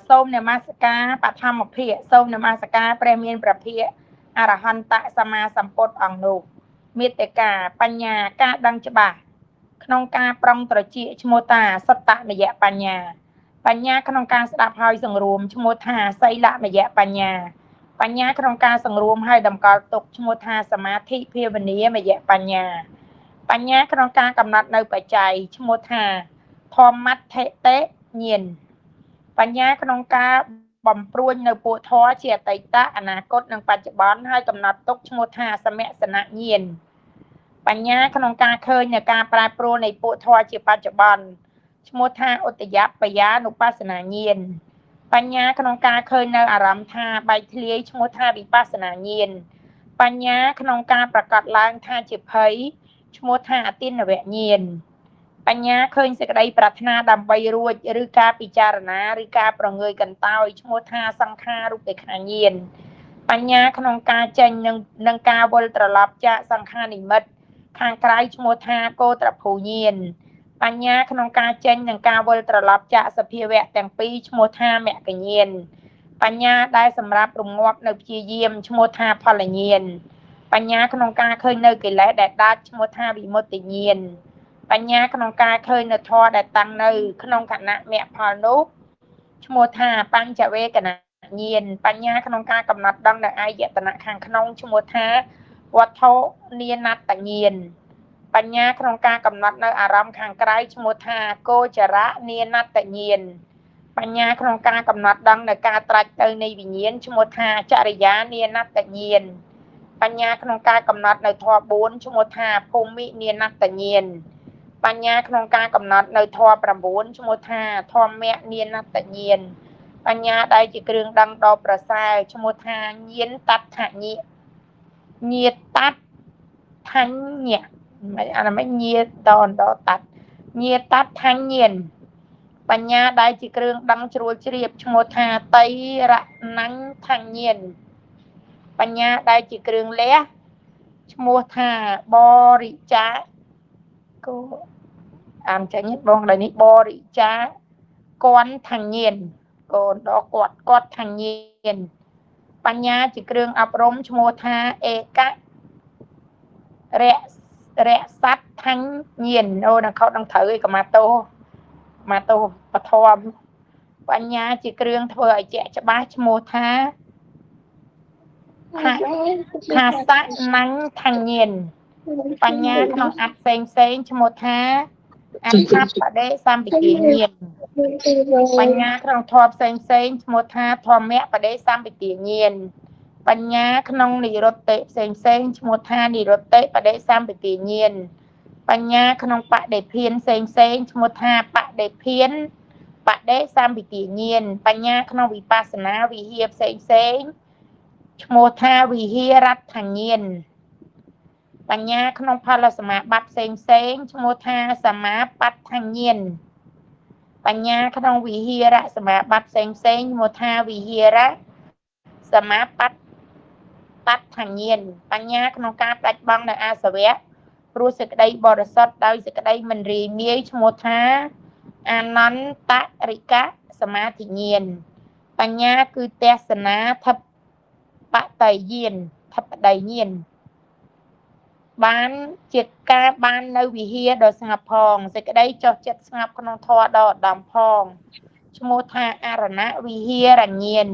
សូមនមស្ការបឋមភាគសូមនមស្ការព្រះមានព្រះភិក្ខអរហន្តសម្មាសម្ពុទ្ធអង្គនោះមេត្តាបញ្ញាការដឹងច្បាស់ក្នុងការប្រុងត្រចៀកឈ្មោះតាសត្តមយបញ្ញាបញ្ញាក្នុងការស្ដាប់ហើយសង្រួមឈ្មោះថាសីលមយបញ្ញាបញ្ញាក្នុងការសង្រួមហើយតម្កល់ទុកឈ្មោះថាសមាធិភាវនាមយបញ្ញាបញ្ញាក្នុងការកំណត់នៅបច្ច័យឈ្មោះថាធម្មដ្ឋិតិញាណបញ្ញាក្នុងការបំព្រួញនៅពួកធម៌ជាអតីតអនាគតនិងបច្ចុប្បន្នហើយកំណត់ទុកឈ្មោះថាសមសនញាណបញ្ញាក្នុងការឃើញនៅការប្រែប្រួលនៃពួកធម៌ជាបច្ចុប្បន្នឈ្មោះថាឧត្តយបយានុបស្សនាញាណបញ្ញាក្នុងការឃើញនៅអារម្មណ៍ថាបែកធ្លាយឈ្មោះថាវិបស្សនាញាណបញ្ញាក្នុងការប្រកាសឡើងថាជាភ័យឈ្មោះថាអតិនវញាណបញ្ញាឃើញសេចក្តីប្រាថ្នាដើម្បីរួចឬការពិចារណាឬការប្រងើយកន្តើយឈ្មោះថាសង្ខារុបេខាញាណបញ្ញាក្នុងការចេញនឹងការវិលត្រឡប់ចាកសង្ខារនិមិត្តខាងក្រៅឈ្មោះថាកោត្រភូញាណបញ្ញាក្នុងការចេញនឹងការវិលត្រឡប់ចាកសភាវៈទាំងពីរឈ្មោះថាមគ្គញាណបញ្ញាដែលសម្រាប់រងាប់នៅព្យាយាមឈ្មោះថាផលញាណបញ្ញាក្នុងការឃើញនៅកិលេសដែលដាច់ឈ្មោះថាវិមុតតិញាណបញ្ញាក្នុងការឃើញនៅធម៌ដែលតាំងនៅក្នុងខណៈមគ្គផលនោះឈ្មោះថាបញ្ចវេកណញាណបញ្ញាក្នុងការកំណត់ដឹងនៅអាយតនៈខាងក្នុងឈ្មោះថាវត្ថុនានត្តញាណបញ្ញាក្នុងការកំណត់នៅអារម្មណ៍ខាងក្រៅឈ្មោះថាគោចរៈនានត្តញាណបញ្ញាក្នុងការកំណត់ដឹងនៅការត្រាច់ទៅនៃវិញ្ញាណឈ្មោះថាចរិយានានត្តញាណបញ្ញាក្នុងការកំណត់នៅធម៌4ឈ្មោះថាភូមិនានត្តញាណបញ្ញាក្នុងការកំណត់នៅធម៌9ឈ្មោះថាធម្មនានត្តញាណបញ្ញាដែលជាគ្រឿងដឹងដ៏ប្រសើរឈ្មោះថាញាណតដ្ឋញាញាតដ្ឋញ្ញៈមិនអានមិនញាតដតតញាតដ្ឋញ្ញាណបញ្ញាដែលជាគ្រឿងដឹងជ្រួលជ្រាបឈ្មោះថាតៃរណញ្ញញ្ញាណបញ្ញាដែលជាគ្រឿងលះឈ្មោះថាបរិចាគោអានចេញបងដល់នេះបរិចាគន្ធញ្ញាណកូនដល់គាត់គាត់ថាញាណបញ្ញាជាគ្រឿងអប់រំឈ្មោះថាឯកររស័តថាញាណអូនឹងខុសនឹងត្រូវឯកម៉ាតូម៉ាតូបធមបញ្ញាជាគ្រឿងធ្វើឲ្យជាក់ច្បាស់ឈ្មោះថាថាសៈនញ្ញថាញាណបញ្ញាក្នុងអត្ថផ្សេងផ្សេងឈ្មោះថាអត្ថបដិសម្ពិទាញាណបញ្ញាក្នុងធម៌ផ្សេងផ្សេងឈ្មោះថាធម្មបដិសម្ពិទាញាណបញ្ញាក្នុងនិរុត្តិផ្សេងផ្សេងឈ្មោះថានិរុត្តិបដិសម្ពិទាញាណបញ្ញាក្នុងបដិភានផ្សេងផ្សេងឈ្មោះថាបដិភានបដិសម្ពិទាញាណបញ្ញាក្នុងវិបស្សនាវិហារផ្សេងផ្សេងឈ្មោះថាវិហារដ្ឋញាណបញ្ញាក្នុងផលសមាបត្តិផ្សេងផ្សេងឈ្មោះថាសមាបត្តិញាណបញ្ញាក្នុងវិហារសមាបត្តិផ្សេងផ្សេងឈ្មោះថាវិហារសមាបត្តិបដ្ឋញាណបញ្ញាក្នុងការផ្ដាច់បង់នៅអាសវៈព្រោះសេចក្តីបរិសុទ្ធដោយសេចក្តីមិនរាយមាយឈ្មោះថាអនន្តរិកសមាធិញាណបញ្ញាគឺទស្សនាធិបតីញាណធិបតីញាណបានជាការបាននៅវិហារដ៏ស្ងប់ផងសេចក្តីចុះចិត្តស្ងប់ក្នុងធម៌ដ៏ឧត្តមផងឈ្មោះថាអរណវិហារញាណ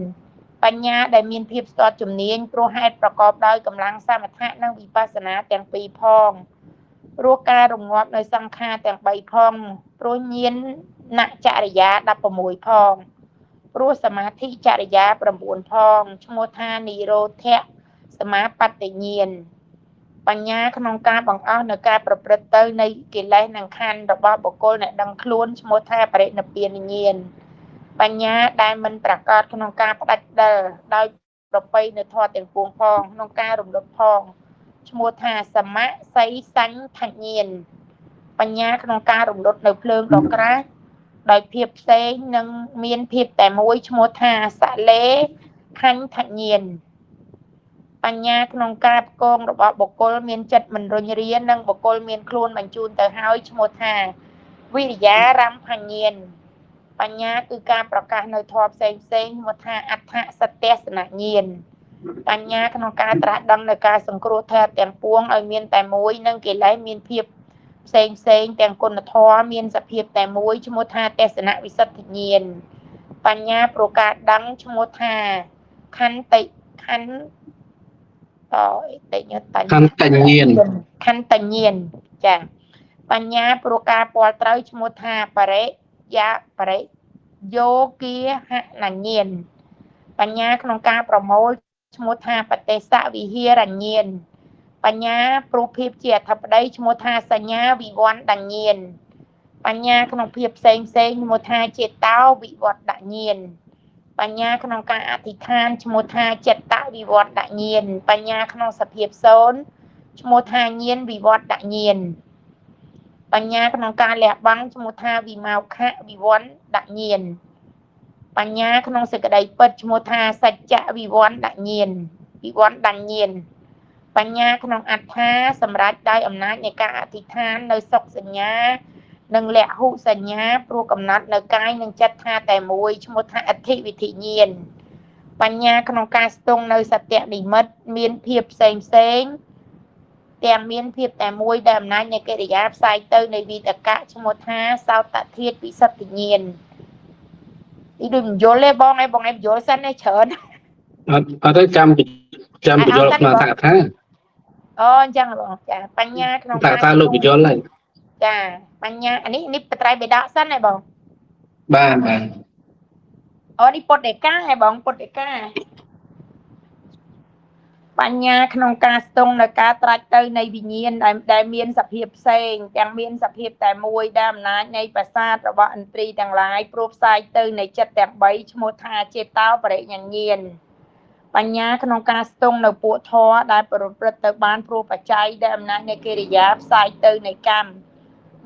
បញ្ញាដែលមានភាពស្ទាត់ជំនាញព្រោះហេតុប្រកបដោយកម្លាំងសមថៈនិងវិបស្សនាទាំងពីរផងព្រោះការរងាប់នៅសង្ខារទាំង3ផងព្រោះញាណចរិយា16ផងព្រោះសមាធិចរិយា9ផងឈ្មោះថានិរោធៈសមាបត្តិញាណបញ្ញាក្នុងការបង្អស់នៅការប្រព្រឹត្តទៅនៃកិលេសនិងខណ្ឌរបស់បុគ្គលអ្នកដឹងខ្លួនឈ្មោះថាបរិនិព្វានញាណបញ្ញាដែលមិនប្រកបក្នុងការផ្ដាច់ដិលដោយប្រពៃនៅធម៌ទាំងពួងផងក្នុងការរំលត់ផងឈ្មោះថាសមសីសញ្ញញាណបញ្ញាក្នុងការរំលត់នៅភ្លើងដ៏ក្រាស់ដោយភាពផ្សេងនិងមានភាពតែមួយឈ្មោះថាសលេខញ្ញញាណបញ្ញាក្នុងការផ្គងរបស់បុគ្គលមានចិត្តមិនរុញរានិងបុគ្គលមានខ្លួនបញ្ជូនទៅហើយឈ្មោះថាវិរិយារំភញាណ បញ្ញាគឺការប្រកាសនៅធម៌ផ្សេងផ្សេងឈ្មោះថាអដ្ឋសទស្សនញាណបញ្ញាក្នុងការត្រាស់ដឹងនៅការសង្គ្រោះធម៌ទាំងពួងឲ្យមានតែមួយនិងកិលេសមានភាពផ្សេងផ្សេងទាំងគុណធម៌មានសភាពតែមួយឈ្មោះថាទស្សនវិសុទ្ធិញាណបញ្ញាប្រការដឹងឈ្មោះថាខន្តិខន្តតិញត ខន្តញាណ ខន្តញាណចាបញ្ញាប្រការពលត្រូវឈ្មោះថាបរិយាបរិយោគាហនញាណបញ្ញាក្នុងការប្រមូលឈ្មោះថាបតិសវិហារញាណបញ្ញាព្រោះភាពជាអធិបតីឈ្មោះថាសញ្ញាវិវត្តញាណបញ្ញាក្នុងភាពផ្សេងផ្សេងឈ្មោះថាចេតោវិវត្តញាណបញ្ញាក្នុងការអធិដ្ឋានឈ្មោះថាចិត្តវិវត្តញាណបញ្ញាក្នុងសភាពសូន្យឈ្មោះថាញាណវិវត្តញាណបញ្ញាក្នុងការលះបង់ឈ្មោះថាវិមោខៈវិវត្តញាណបញ្ញាក្នុងសេចក្តីពិតឈ្មោះថាសច្ចៈវិវត្តញាណវិវត្តញាណបញ្ញាក្នុងអត្ថាសម្រាប់ដោយអំណាចនៃការអធិដ្ឋាននៅសុខសញ្ញានិងលហុសញ្ញាព្រោះកំណត់នៅកាយនិងចិត្តថាតែមួយឈ្មោះថាអធិវិធិញាណបញ្ញាក្នុងការស្ទង់នៅសត្យនិមិត្តមានភាពផ្សេងផ្សេងទាំងមានភាពតែមួយដែលអំណាចនៃកិរិយាផ្សាយទៅនៃវិតកៈឈ្មោះថាសោតធាតុវិសុទ្ធិញាណនេះដូចមិនយល់ទេបងឯងបងឯងយល់សិនទេច្រើន អត់អត់ទេចាំចាំបញ្យល់ក្នុងថាថា អូអញ្ចឹងបងចាបញ្ញាក្នុង ថាថាលោកបញ្យល់ហើយ ចាបញ្ញាអានេះនេះបត្រៃបិដកសិនហ៎បង បាទបាទ អូនេះពុទ្ធដីកាហ៎បងពុទ្ធដីកាបញ្ញាក្នុងការស្ទង់នៅការត្រាច់ទៅនៃវិញ្ញាណដែលមានសភាពផ្សេងទាំងមានសភាពតែមួយដែលអំណាចនៃប្រសាទរបស់ឥន្ទ្រីទាំងឡាយព្រោះផ្សាយទៅនៃចិត្តទាំង3ឈ្មោះថាចេតោបរិញ្ញាញាណបញ្ញាក្នុងការស្ទង់នៅពួកធម៌ដែលប្រព្រឹត្តទៅបានព្រោះបច្ច័យដែលអំណាចនៃកិរិយាផ្សាយទៅនៃកម្ម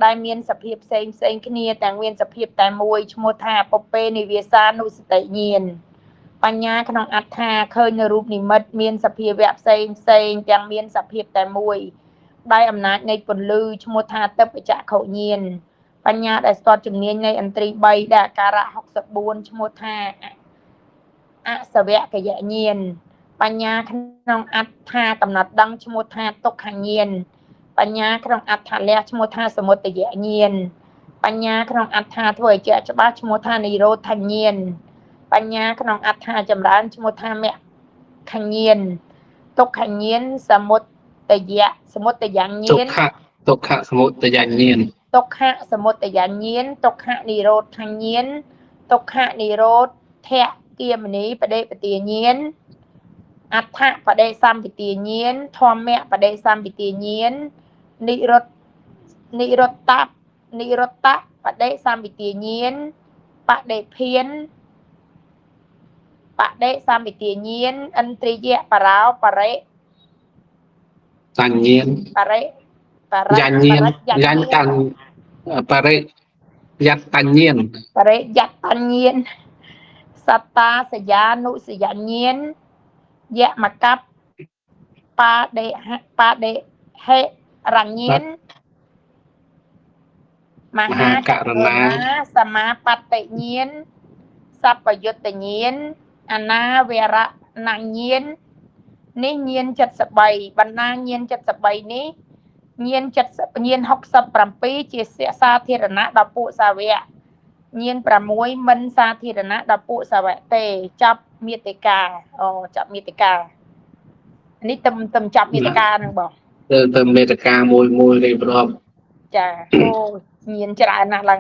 ដែលមានសភាពផ្សេងផ្សេងគ្នាទាំងមានសភាពតែមួយឈ្មោះថាពពេនិវាសានុសតិញាណបញ្ញាក្នុងអត្ថាឃើញនៅរូបនិមិត្តមានសភាវៈផ្សេងផ្សេងទាំងមានសភាពតែមួយដោយអំណាចនៃពន្លឺឈ្មោះថាទិព្វចក្ខុញាណបញ្ញាដែលស្ទាត់ជំនាញនៃឥន្ទ្រី3ដែលអាការៈ64ឈ្មោះថាអសវកយញាណបញ្ញាក្នុងអត្ថាកំណត់ដឹងឈ្មោះថាទុក្ខញាណបញ្ញាក្នុងអត្ថាលះឈ្មោះថាសមុទយញាណបញ្ញាក្នុងអត្ថាធ្វើឲ្យជាក់ច្បាស់ឈ្មោះថានិរោធញាណបញ្ញាក្នុងអត្ថាចម្រើនឈ្មោះថាមគ្គញាណទុក្ខញាណសមុទយៈសមុទយញាណ ទុក្ខទុក្ខសមុទយញាណ ទុក្ខសមុទយញាណទុក្ខនិរោធញាណទុក្ខនិរោធគាមនីបដិបទាញាណអដ្ឋបដិសម្ពិទាញាណធម្មបដិសម្ពិទាញាណនិរុត្តនិរុត្តនិរុត្តបដិសម្ពិទាញាណបដិភានបដិសម្ពិទាញាណឥន្ទ្រិយបរោបរិ សញ្ញាណ បរិបរិ យញ្ញាណយញ្ញតាំងបរិយតញ្ញាណ បរិយតញ្ញាណសត្តាសយានុសយញ្ញាណយមកັບបាដេហបាដេហេរញ្ញាណមហាករុណា សមាបត្តិញ្ញាណសពយុត្តញ្ញាណអនាវរណញ្ញាណនេះញាណ73បណ្ដាញាណ73នេះញាណ70ញាណ67ជាសាធារណៈដល់ពួកសាវកញាណ6មិនសាធារណៈដល់ពួកសាវកទេចាប់មេតិកាអូចាប់មេតិកានេះទំទំចាប់មេតិកាហ្នឹងបង ទៅមេតិកាមួយមួយរៀបរាប់ ចាអូញាណច្រើនណាស់ឡើង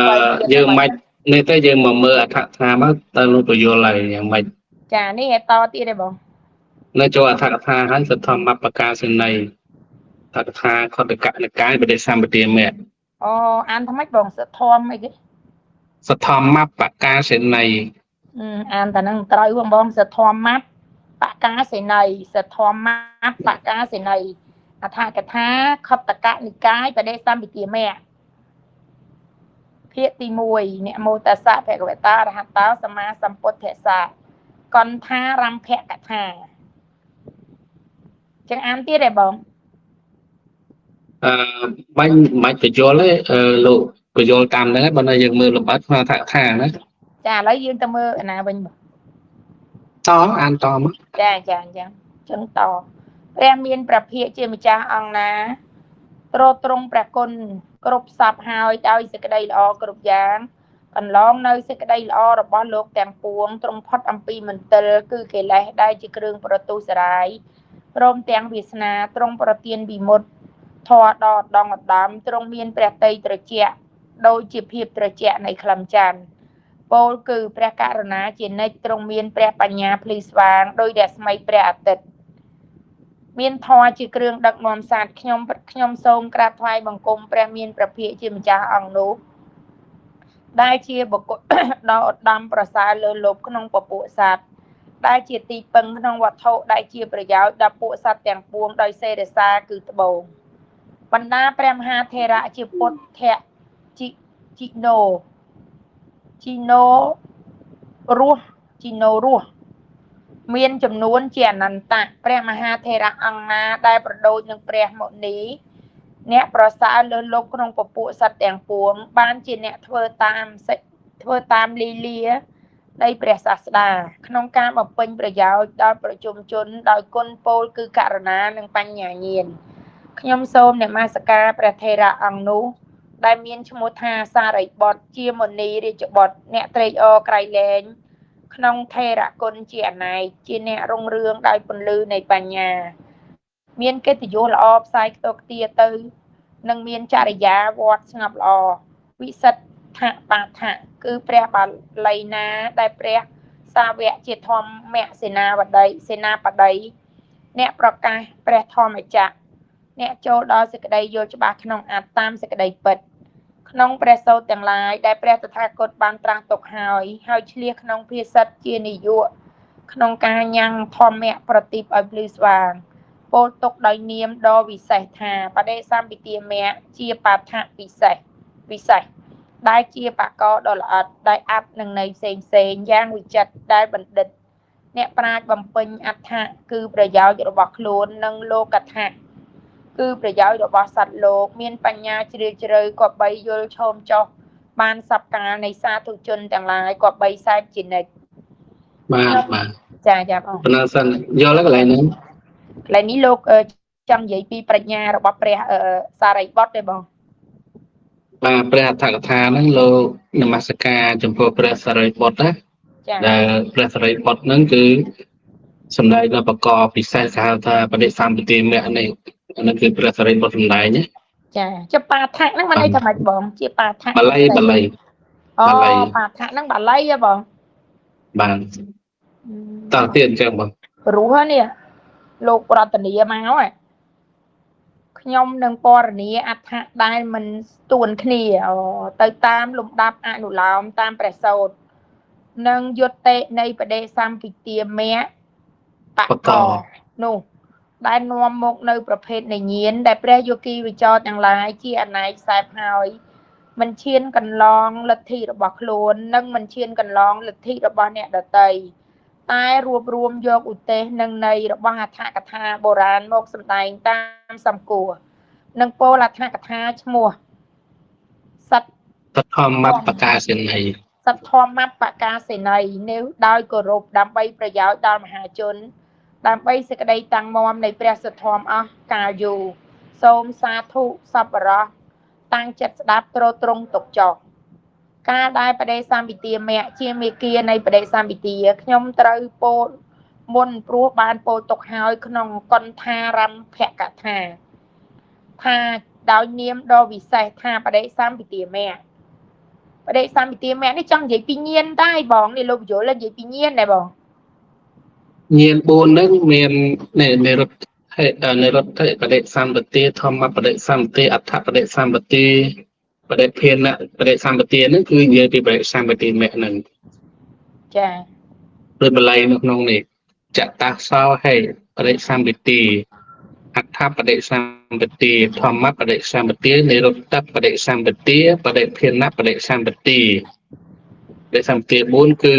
63 យើងមិននេះទេយើងមកមើលអដ្ឋថាមកតើលោកបញ្យល់ហើយយ៉ាងម៉េច ចានេះឯតទៀតទេបង នៅចូលអដ្ឋកថាហើយសទ្ធម្មបកាសិនីអដ្ឋកថាខតកនិកាយបដិសម្បទាមៈ អូអានថាម៉េចបងសទ្ធម្មអីគេ សទ្ធម្មបកាសិនី អានតែនឹងត្រូវបងបងសទ្ធម្មបកាសិនីសទ្ធម្មបកាសិនីអដ្ឋកថាខតកនិកាយបដិសម្បទាមៈភាគទី1នមោតស្សៈភគវតារហតោសម្មាសម្ពុទ្ធស្សៈកន្ថារំភកថាចឹងអានទៀតទេបង អឺបាញ់មិនបញ្យល់ទេលោក ក៏យល់តាមហ្នឹងហើយបើនៅយើងមើលលម្អិតក្នុងអត្ថកថាណា ចាឥឡូវយើងទៅមើលអាណាវិញបង តអានតមក ចាចាអញ្ចឹងចឹងតព្រះមានព្រះភិក្ខជាម្ចាស់អង្គណាទ្រទ្រង់ព្រះគុណគ្រប់សពហើយដោយសេចក្តីល្អគ្រប់យ៉ាងកន្លងនៅសេចក្តីល្អរបស់លោកទាំងពួងទ្រង់ផុតអំពីមន្ទិលគឺកិលេសដែលជាគ្រឿងប្រទុសរាយព្រមទាំងវាសនាទ្រង់ប្រទានវិមុតធម៌ដ៏ឧត្តមឧត្តមទ្រង់មានព្រះតីត្រជាក់ដូចជាភាពត្រជាក់នៃក្លឹមច័ន្ទពោលគឺព្រះករុណាជានិច្ចទ្រង់មានព្រះបញ្ញាភ្លឺស្វាងដោយរស្មីព្រះអាទិត្យមានធម៌ជាគ្រឿងដឹកនាំសត្វខ្ញុំខ្ញុំសូមក្រាបថ្វាយបង្គំព្រះមានព្រះភិក្ខជាម្ចាស់អង្គនោះដែលជាបុគ្គលដ៏ឧត្តមប្រសើរលើលោកក្នុងពពួកសត្វដែលជាទីពឹងក្នុងវត្ថុដែលជាប្រយោជន៍ដល់ពួកសត្វទាំងពួងដោយសេរសាគឺត្បូងបណ្ដាព្រះមហាថេរៈជាពុទ្ធៈជីជីណូជីណូរស់ជីណូរស់មានចំនួនជាអនន្តៈព្រះមហាថេរៈអង្គណាដែលប្រដូចនឹងព្រះមុនីអ្នកប្រសើរលើលោកក្នុងពពួកសត្វទាំងពួងបានជាអ្នកធ្វើតាមធ្វើតាមលីលានៃព្រះសាស្តាក្នុងការបំពេញប្រយោជន៍ដល់ប្រជុំជនដោយគុណពោលគឺករុណានិងបញ្ញាញាណខ្ញុំសូមនមស្ការព្រះថេរៈអង្គនោះដែលមានឈ្មោះថាសារីបុត្រជាមុនីរាជបុត្រអ្នកត្រេកអរក្រៃលែងក្នុងថេរគុណជាអនេកជាអ្នករុងរឿងដោយពន្លឺនៃបញ្ញាមានកិត្តិយសល្អផ្សាយខ្ទខ្ទាទៅនិងមានចរិយាវត្តស្ងប់ល្អវិសិទ្ធបាថៈគឺព្រះបាលីណាដែលព្រះសាវកជាធម្មសេនាវតីសេនាបតីអ្នកប្រកាសព្រះធម្មចក្រអ្នកចូលដល់សេចក្តីយល់ច្បាស់ក្នុងអត្តតាមសេចក្តីពិតក្នុងព្រះសូត្រទាំងឡាយដែលព្រះតថាគតបានត្រាស់ទុកហើយហើយឆ្លៀសក្នុងភាសិតជានិយកក្នុងការញ៉ាំងធម្មៈប្រទីបឲ្យភ្លឺស្វាងពោលទុកដោយនាមដ៏វិសេសថាបដិសម្ពិទាមៈជាបាថៈពិសេសពិសេសដែលជាបកដ៏ល្អិតដោយអត្ថនិងន័យផ្សេងផ្សេងយ៉ាងវិចិត្រដែលបណ្ឌិតអ្នកប្រាជ្ញបំពេញអត្ថៈគឺប្រយោជន៍របស់ខ្លួននិងលោកថៈគឺប្រយោជន៍របស់សត្វលោកមានបញ្ញាជ្រាលជ្រៅគប្បីយល់ឈោមចុះបានសពកាលនៃសាធុជនទាំងឡាយគប្បីសែបជានិច្ច បាទបាទ ចាចាបង ប៉ុណ្ណឹងសិនយល់ហើយកន្លែងហ្នឹង កន្លែងនេះលោកចង់និយាយពីប្រាជ្ញារបស់ព្រះសារីបុត្រទេបង បាទព្រះអត្ថកថាហ្នឹងលោកនមស្ការចំពោះព្រះសារីបុត្រណា ចា ដែលព្រះសារីបុត្រហ្នឹងគឺសម្ដែងដល់បកពិសេសគេហៅថាបដិសម្បទាមគ្គនេះអាហ្នឹងគឺព្រះសារីបុត្រសម្ដែងណា ចាចុះបាថៈហ្នឹងមិនអីថាម៉េចបងជាបាថៈ បាលីបាលី អូ បាលី បាថៈហ្នឹងបាលីហ៎បង បាទតើទៀតអញ្ចឹងបង ព្រោះនេះលោករតនីមកហ៎ខ្ញុំនឹងពរនីអដ្ឋៈដែលមិនស្ទួនគ្នាអូទៅតាមលំដាប់អនុឡោមតាមព្រះសូត្រនិងយុតិនៃបដិសម្ពិទាមៈបកនោះដែលនាំមកនៅប្រភេទនៃញាណដែលព្រះយោគីវិចរទាំងឡាយជាអនេកខ្សែហើយមិនឈានកន្លងលទ្ធិរបស់ខ្លួននិងមិនឈានកន្លងលទ្ធិរបស់អ្នកដទៃតែរួបរวมយកឧទេសនិងន័យរបស់អដ្ឋកថាបុរាណមកសម្ដែងតាមសំគួរនិងពោលអដ្ឋកថាឈ្មោះសត្វ ធម្មបកាសេនី សត្វធម្មបកាសេនីនេះដោយគោរពដើម្បីប្រយោជន៍ដល់មហាជនដើម្បីសេចក្តីតាំងមាំនៃព្រះសទ្ធំអស់កាលយូរសូមសាធុសប្បុរសតាំងចិត្តស្ដាប់ទ្រទ្រង់ទុកចោះការដែលបដិសម្ពិទាមៈជាមេគានៃបដិសម្ពិទាខ្ញុំត្រូវពោលមុនព្រោះបានពោលទុកហើយក្នុងកន្ថារំភកថាថាដោយនាមដ៏វិសេសថាបដិសម្ពិទាមៈបដិសម្ពិទាមៈនេះចង់និយាយពីញាណដែរបងនេះលោកយល់និយាយពីញាណដែរបង ញាណ4ហ្នឹងមាននិរុទ្ធិនិរុទ្ធិបដិសម្បទាធម្មបដិសម្បទាអដ្ឋបដិសម្បទាបដិភានៈបដិសម្បទាហ្នឹងគឺនិយាយពីបដិសម្បទាមគ្គហ្នឹង ចា ដោយបល័យនៅក្នុងនេះចតាសោហេបដិសម្បទាអដ្ឋបដិសម្បទាធម្មបដិសម្បទានិរុទ្ធបដិសម្បទាបដិភានៈបដិសម្បទាបដិសម្បទា4គឺ